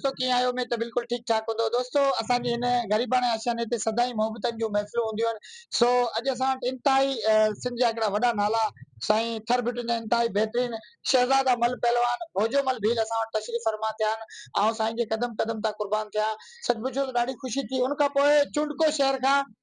دوستو ڪيئن آهيو اميد ته بلڪل ٺيڪ ٺاڪ هوندو دوستو اسان جي هن غريباڻي آشياني تي سدائين محبتن جون محفلون هونديون آهن سو اڄ اسان وٽ انتهائي سنڌ جا هڪڙا وڏا نالا سائين ٿر ڀٽن جا انتهائي بهترين شهزادا مل پهلوان ڀوڄو مل ڀيل اسان وٽ تشريف فرما ٿيا آهن آئون سائين جي قدم قدم تان قربان ٿيان سچ پڇو ته ڏاڍي خوشي ٿي ان کان پوء چونڊڪو شهر کان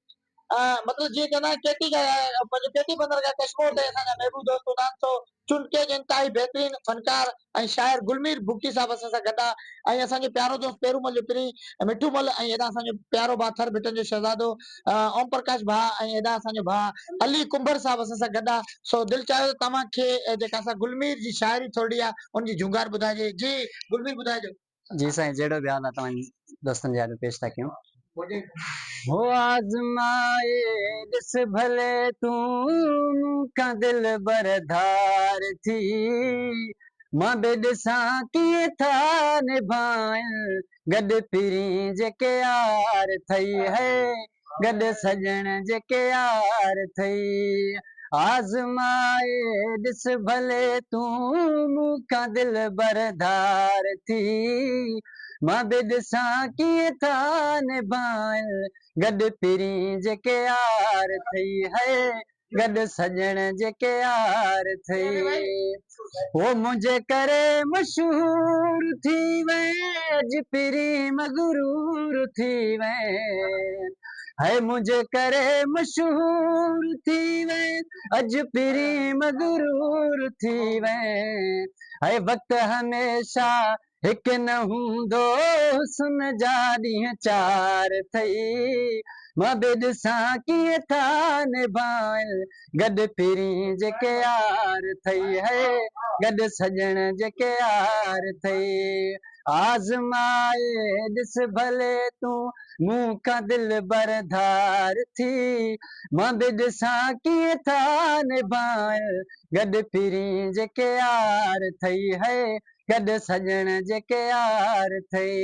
مطلب جيئن چوندا آهن ڪيٽي پنهنجو ڪيٽي بندر کان ڪشمور تائين اسان جا محبوب دوست هوندا آهن سو چونڊڪي جو انتهائي بهترين فنڪار ۽ شاعر گلمير بگٽي صاحب اسان سان گڏ آ ۽ اسان جو پيارو دوست پيرو مل جو پرين مٺو مل ۽ هيڏانهن اسان جو پيارو ڀاء ٿر ڀٽن جو شهزادو اوم پرڪاش ڀاء ۽ هيڏانهن اسان جو ڀاء علي ڪنڀر صاحب اسان سان گڏ آ سو دل چاهيو ته توهان کي جيڪا اسان گلمير جي شاعري ٿورڙي آ ان جي جهونگار ٻڌائجي جي گلمير ٻڌائجو. جي سائين جهڙو به حال آ توهان جي دوستن جي آڏو پيش ٿا ڪيون. هو آزمائي ڏس ڀلي تون مون کان دلبر ڌار ٿي مان به ڏسان ڪيئن ٿا نڀائن گڏ پرين جيڪي يار ٿئي هي گڏ سڄڻ جيڪي يار ٿئي آزمائي ڏس ڀلي تون مون کان دلبر ڌار ٿي مان به ڏسان ڪيئن ٿا نڀائن گڏ پرين جيڪي يار ٿئي هي گڏ سڄڻ جيڪي يار ٿئي هو منهنجي ڪري مشهور ٿي وئين اڄ پرين مغرور ٿي وئين هي منهنجي ڪري مشهور ٿي وئين اڄ پرين مغرور ٿي وئين هي وقت هميشه هڪ نه هوندو حسن جا ڏينهن چار ٿئي مان به ڏسان ڪيئن ٿا نڀائن گڏ پرين جيڪي يار ٿئي هي گڏ سڄڻ جيڪي يار ٿئي آزمائي ڏس ڀلي تون مون کان دلبر ڌار ٿي مان به ڏسان ڪيئن ٿا نڀائن گڏ پرين جيڪي يار ٿئي هي گڏ سڄڻ جيڪي يار ٿئي.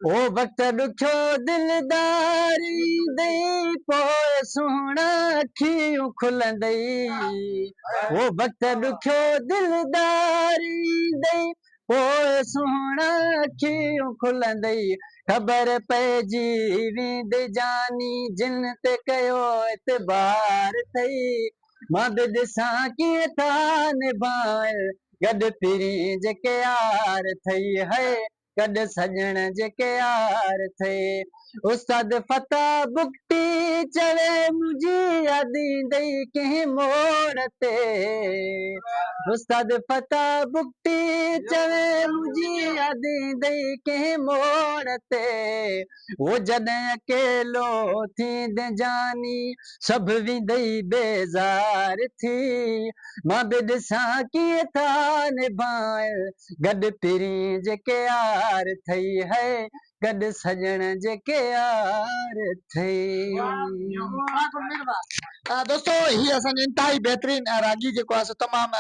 او وقت ڏکيو دلدار ايندئي پوء سهڻا اکيون کلندئي. او وقت ڏکيو دلدار ايندئي پوء سهڻا اکيون کلندئي. خبر پئجي ويندي جاني جن تي ڪيو اعتبار ٿئي. مان به ڏسان ڪيئن ٿا نڀائن گڏ پرين جيڪي يار ٿئي هئي گڏ سڄڻ جيڪي يار ٿئي استاد فتح بگٽي چوي منهنجي ياد ايندئي ڪنهن موڙ تي استاد فتح بگٽي چوي منهنجي ياد ايندئي ڪنهن موڙ تي هو جڏهن اڪيلو ٿيندين جاني، سڀ ويندئي بيزار ٿي. مان به ڏسان ڪيئن ٿا نڀائن، گڏ پرين جيڪي يار ٿئي هئي، گڏ سڄڻ جيڪي يار ٿئي. دوستو هي اسان جو انتهائي بهترين راڳي جيڪو آهي سو تمام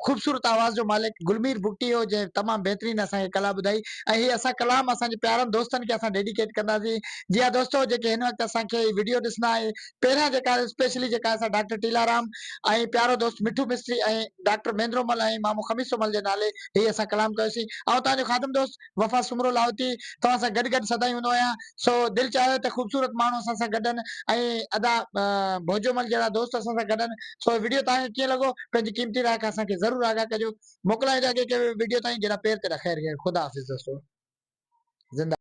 خوبصورت آواز جو مالڪ گلمير بگٽي هو جنهن تمام بهترين اسان کي ڪلا ٻڌائي ۽ هي اسان ڪلام اسان جي پيارن دوستن کي اسان ڊيڊيڪيٽ ڪنداسين جي ها دوستو جيڪي هن وقت اسان کي وڊيو ڏسندا ۽ پهريان جيڪا اسپيشلي جيڪا اسان ڊاڪٽر ٽيلا رام ۽ پيارو دوست مٺو مستري ۽ ڊاڪٽر مهندرو مل ۽ مامو خميسو مل جي نالي هي اسان ڪلام ڪيوسين آئون توهان جو خادم دوست وفا سومرو لاهوتي توهان سان گڏ گڏ سدائين هوندو آهيان سو دل چاهيو ته خوبصورت ماڻهو اسان سان گڏ آهن ۽ ادا ڀوڄو مل جهڙا دوست اسان سان گڏ آهن سو وڊيو توهان کي ڪيئن لڳو پنهنجي قيمتي راء کان اسان کي ضرور آگاهه ڪجو موڪلائين ٿا اڳي ڪنهن وڊيو تائين جيڏا پير تيڏا خير خير خدا حافظ دوستو زنده.